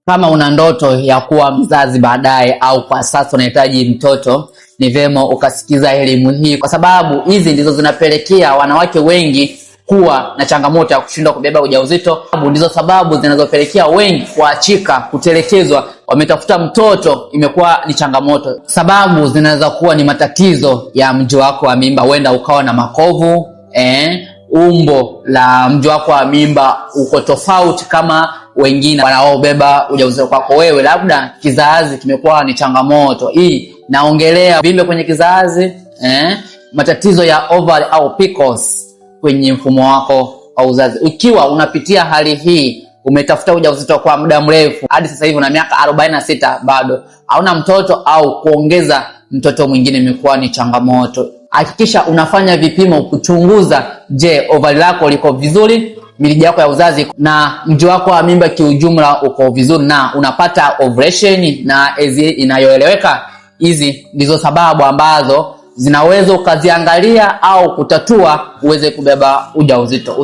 Kama una ndoto ya kuwa mzazi baadaye au kwa sasa unahitaji mtoto, ni vyema ukasikiza elimu hii, kwa sababu hizi ndizo zinapelekea wanawake wengi kuwa na changamoto ya kushindwa kubeba ujauzito. Ndizo sababu zinazopelekea wengi kuachika, kutelekezwa, wametafuta mtoto, imekuwa ni changamoto. Sababu zinaweza kuwa ni matatizo ya mji wako wa mimba, huenda ukawa na makovu umbo la mji wako wa mimba uko tofauti kama wengine wanaobeba ujauzito kwako wewe, labda kizazi kimekuwa ni changamoto. Hii naongelea vimbe kwenye kizazi matatizo ya ovary au PCOS kwenye mfumo wako wa uzazi. Ukiwa unapitia hali hii, umetafuta ujauzito kwa muda mrefu, hadi sasa hivi una miaka 46 bado hauna mtoto au kuongeza mtoto mwingine imekuwa ni changamoto, hakikisha unafanya vipimo kuchunguza, je, ovari lako liko vizuri, mirija yako ya uzazi na mji wako wa mimba kiujumla uko vizuri na unapata ovulation na ezi inayoeleweka. Hizi ndizo sababu ambazo zinaweza ukaziangalia au kutatua uweze kubeba ujauzito.